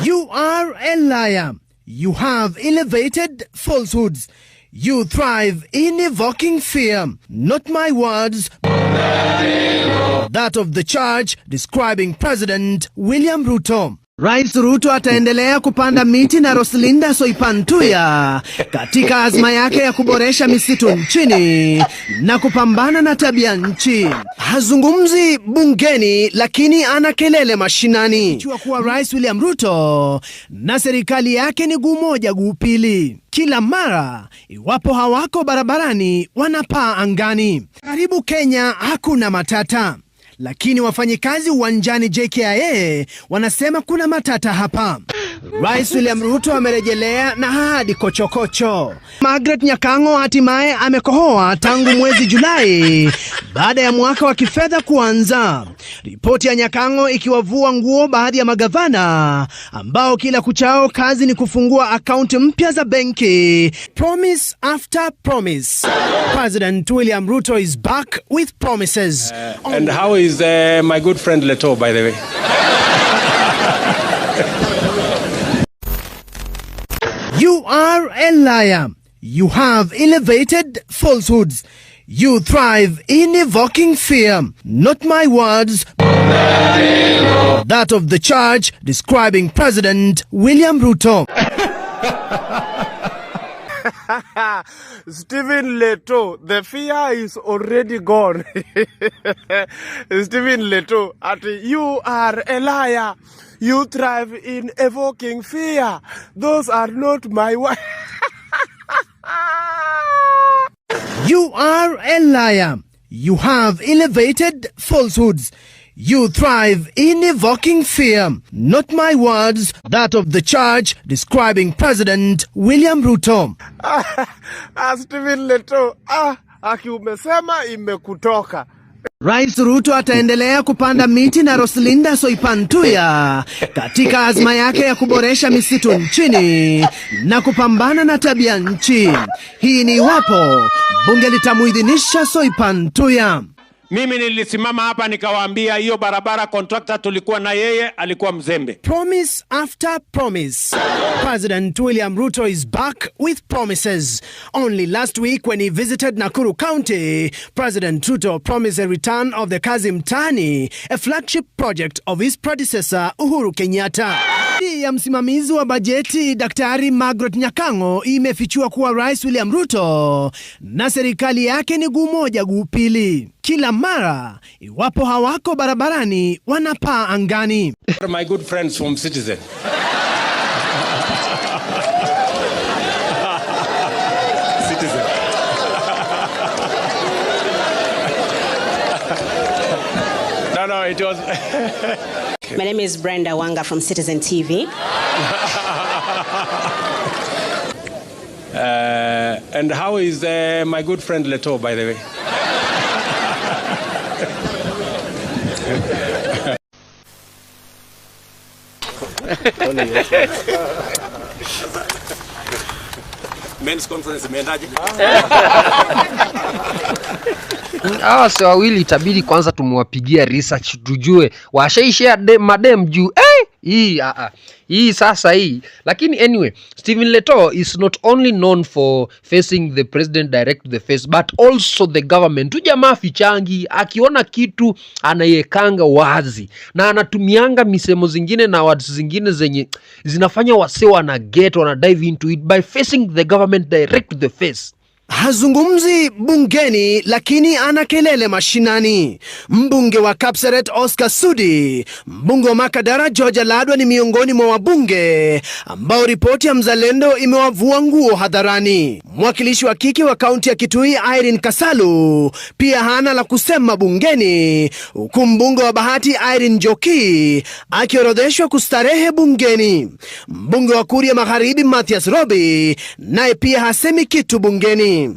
You are a liar. You have elevated falsehoods. You thrive in evoking fear. Not my words, that of the church describing President William Ruto. Rais Ruto ataendelea kupanda miti na Roslinda Soipan Tuya katika azma yake ya kuboresha misitu nchini na kupambana na tabia nchi. Hazungumzi bungeni lakini ana kelele mashinani. Jua kuwa Rais William Ruto na serikali yake ni guu moja guu pili. Kila mara iwapo hawako barabarani wanapaa angani. Karibu Kenya hakuna matata. Lakini wafanyikazi uwanjani JKIA wanasema kuna matata hapa. Rais William Ruto amerejelea na ahadi kochokocho. Margaret Nyakang'o hatimaye amekohoa tangu mwezi Julai baada ya mwaka wa kifedha kuanza. Ripoti ya Nyakang'o ikiwavua nguo baadhi ya magavana ambao kila kuchao kazi ni kufungua akaunti mpya za benki. Promise after promise. President William Ruto is back with promises. And how is my good friend Leto, by the way? You are a liar. You have elevated falsehoods. You thrive in evoking fear. Not my words, that of the church describing President William Ruto. Stephen Leto, the fear is already gone. Stephen Leto, at you are a liar. You thrive in evoking fear. Those are not my words. You are a liar. You have elevated falsehoods. You thrive in evoking fear. Not my words, that of the church describing President William Ruto. Stephen Leto, aki umesema imekutoka. Rais Ruto ataendelea kupanda miti na Roslinda Soipan Tuya katika azma yake ya kuboresha misitu nchini na kupambana na tabia nchi. Hii ni iwapo bunge litamuidhinisha Soipan Tuya. Mimi nilisimama hapa nikawaambia hiyo barabara contractor tulikuwa na yeye alikuwa mzembe. Promise after promise. President William Ruto is back with promises. Only last week when he visited Nakuru County, President Ruto promised a return of the Kazi Mtaani, a flagship project of his predecessor Uhuru Kenyatta. Ya msimamizi wa bajeti Daktari Margaret Nyakang'o imefichua kuwa Rais William Ruto na serikali yake ni guu moja guu pili. Kila mara iwapo hawako barabarani wanapaa angani. My good friends from Citizen. Citizen. No, it was... My name is Brenda Wanga from Citizen TV. And how is my good friend Leto, by the way? Men's conference imeendaje? Hawa si wawili itabidi kwanza tumuwapigia research tujue washaishia madem juu hii hii sasa hii. Lakini anyway, Stephen Leto is not only known for facing the president direct to the face but also the government. Tu jamaa fichangi, akiona kitu anaiekanga wazi na anatumianga misemo zingine na words zingine zenye zinafanya wase wana get, wana dive into it by facing the government direct to the face. Hazungumzi bungeni lakini ana kelele mashinani. Mbunge wa Kapseret Oscar Sudi, mbunge wa Makadara George Ladwa ni miongoni mwa wabunge ambao ripoti ya Mzalendo imewavua nguo hadharani. Mwakilishi wa kike wa kaunti ya Kitui Irene Kasalu pia hana la kusema bungeni, huku mbunge wa Bahati Irene Njoki akiorodheshwa kustarehe bungeni. Mbunge wa Kuria Magharibi Mathias Robi naye pia hasemi kitu bungeni. nini?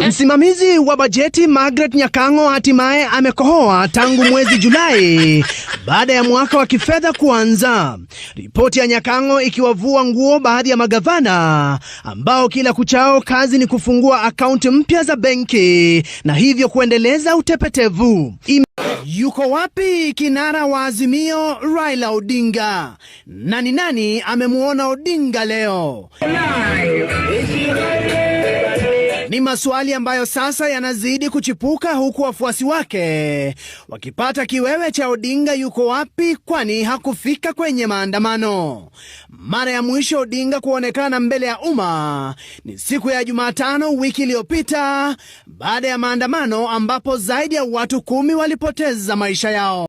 Msimamizi wa bajeti Margaret Nyakang'o hatimaye amekohoa tangu mwezi Julai baada ya mwaka wa kifedha kuanza. Ripoti ya Nyakang'o ikiwavua nguo baadhi ya magavana ambao kila kuchao kazi ni kufungua akaunti mpya za benki na hivyo kuendeleza utepetevu. Yuko wapi kinara wa Azimio Raila Odinga? Nani nani amemwona Odinga leo? Ni maswali ambayo sasa yanazidi kuchipuka huku wafuasi wake wakipata kiwewe cha Odinga yuko wapi, kwani hakufika kwenye maandamano. Mara ya mwisho Odinga kuonekana mbele ya umma ni siku ya Jumatano wiki iliyopita baada ya maandamano ambapo zaidi ya watu 10 walipoteza maisha yao.